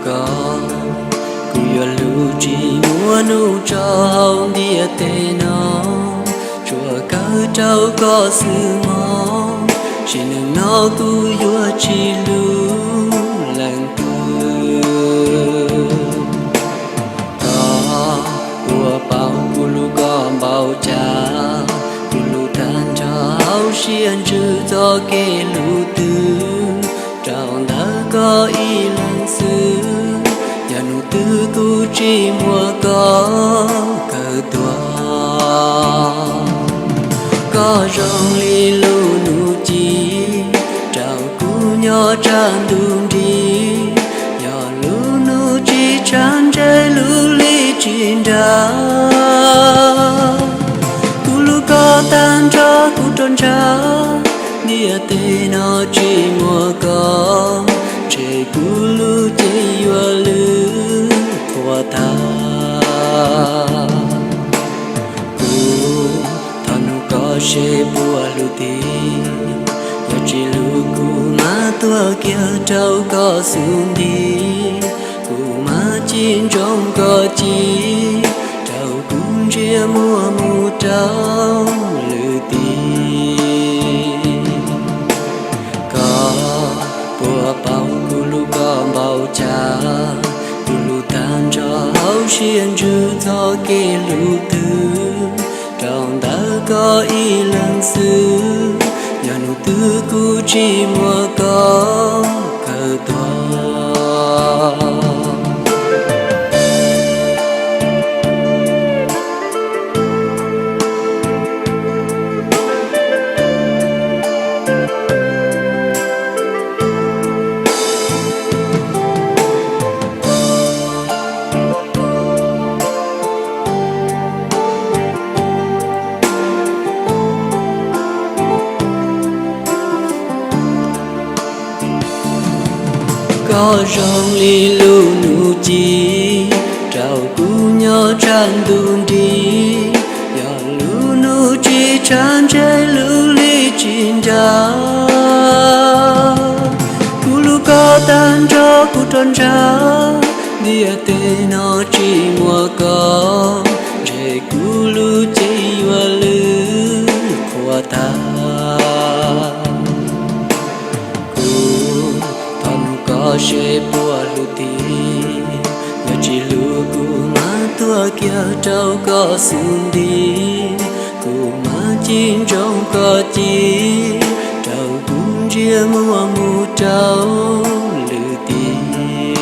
Koj, kuv yuav hlub tsis muaj hnub tso hauv ntiaj teb no, tsuas kawm rau koj xwb mog, sim neej no kuv yuav tsis hlub leej twg. Koj puas paub kuv hlub koj npaum cas, kuv hlub tag nrho hauv siab ntsws txoj kev hlub twg, rau ntawm koj ib leeg xwb, yog hnub twg kuv tsis muaj koj kawm tuag. Koj zoo li lub hnub ci rau kuv nyob tshav ntuj nrig, yog lub hnub tsis tshav ntseg lub hli tsis nra, kuv hlub koj tag nrho kuv roj ntsha, ntiaj teb no tsis muaj koj, ntshe kuv lub cev yuav lwj qhuav tag. Kuv thov hnub koj seb puas hlub tiag, yog tsis hlub kuv mam tuag kiag rau koj xub ntiag, kuv mam cim ntsoov koj ci rau kuv ntsia muaj mus rau lwm tiag. Koj puas paub kuv hlub koj npaum cas, kuv hlub tag nrho hauv siab ntsws txoj kev hlub twg, rau ntawm koj ib leeg xwb, yog hnub twg kuv tsis muaj koj kawm tuag. Koj zoo li lub hnub ci rau kuv nyob tshav ntuj nrig, yog lub hnub tsis tshav ntseg lub hli tsis nra, kuv hlub koj tag nrho kuv roj ntsha, ntiaj teb no tsis muaj koj, ntshe kuv lub cev yuav lwj qhuav tag. Kuv thov hnub koj seb puas hlub tiag, yog tsis hlub kuv mam tuag kiag rau koj xub ntiag, kuv mam cim ntsoov koj ci rau kuv ntsia muaj mus rau lwm tiag.